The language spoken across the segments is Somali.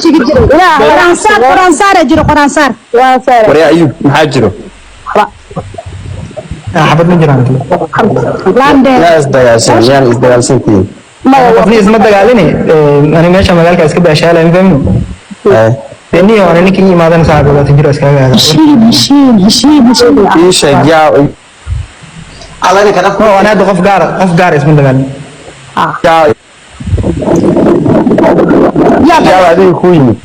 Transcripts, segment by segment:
Tegi jiray ilaah. Qoraansaar, qoraansaara jiro, qoraansaar. Waa saare. Waryaa Ayub, maxaa jiro? Xabad ma jiraan. Laandheer. Yaa isdagaalsan? Yaan isdagaalsantihiin? Maya. Qofni isma dagaalini. Ani meesha magaalka iska baashaalay, ma fahmino. Niyo ana ninkii ii imaadana saaxiib 20 jiro iskaga aada. Heshiin, heshiin, heshiin, heshiin. Ii sheeg yaa. Alla ninka dhafka. No, ana hadda qof gaar isma dagaalin. Yaa. Yaa. Yaa adiga kuu yimid?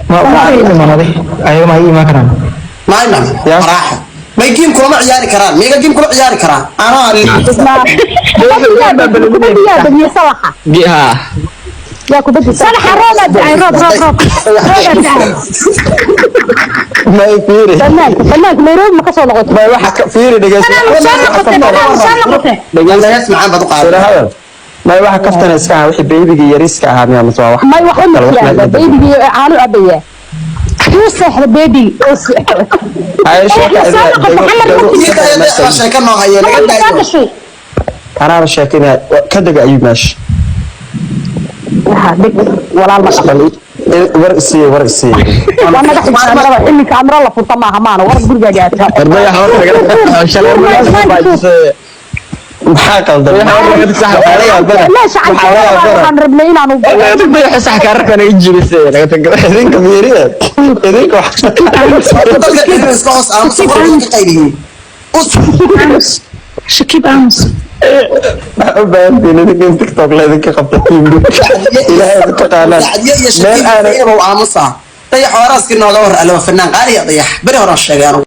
Ma waa ii imaanaday, ayaga ma ii imaan karaan. Maayman. Ya. Raaxo may game kulama ciyaari karaan, miyaga game kula ciyaari karaa anaa? Kubadda yaa badiyey? Salaxa. Ha. Yaa kubadda? Salaxa roobaad da'ay, roob, roob, roob, roobaad da'ay. May, fiiri. Fanaanka, fanaanka Nairobi ma ka soo noqotay? May, waxa ka fiiri, dhegeyso. Banaan soo noqotay, banaan soo noqotay. Dhegeyso. Hees macaan baad u qaaday. Sira hadal. May, waxa kaftana iska ahaa wixii baby-gii yariiska ahaa miyaa mise waa wax May, waxba ma kale, wax jiraan. meel Baby-gii caano cabaya. Wuu seexda baby. Ay, sheeka. Soo noqotay, xamar ma timid. Waa sheeko noo haye laga Xamar ma soo daayo. gashay? Anaaba sheekinaya, ka dega Ayub meesha. Waxa deg, walaal ma dhaqan. Bal war isiiye, war isiiye. Waa naga xigta iminka, amro la furta maaha maana war gurigaaga aad. Ardaya habar shalay. Maxaa qaldan? Meesha waxaan rabnay inaanu Sax kaararka naga jibisay naga tag. Idinka fiiriye, idinka wax. Dadka iska hoos aamusa, qolka ka qayliyey. Aamus, Shakib, aamus. Waxaa u baahantihiin idinka in TikTok la idinka qabta. Ilaahay ma taqaanaan. Sacdiye iyo meel aanay Shakiib aamusa. Dayax waraaskii nooga war. Alle waa fanaan qaaliya. Dayax beri horaan sheegay anugu.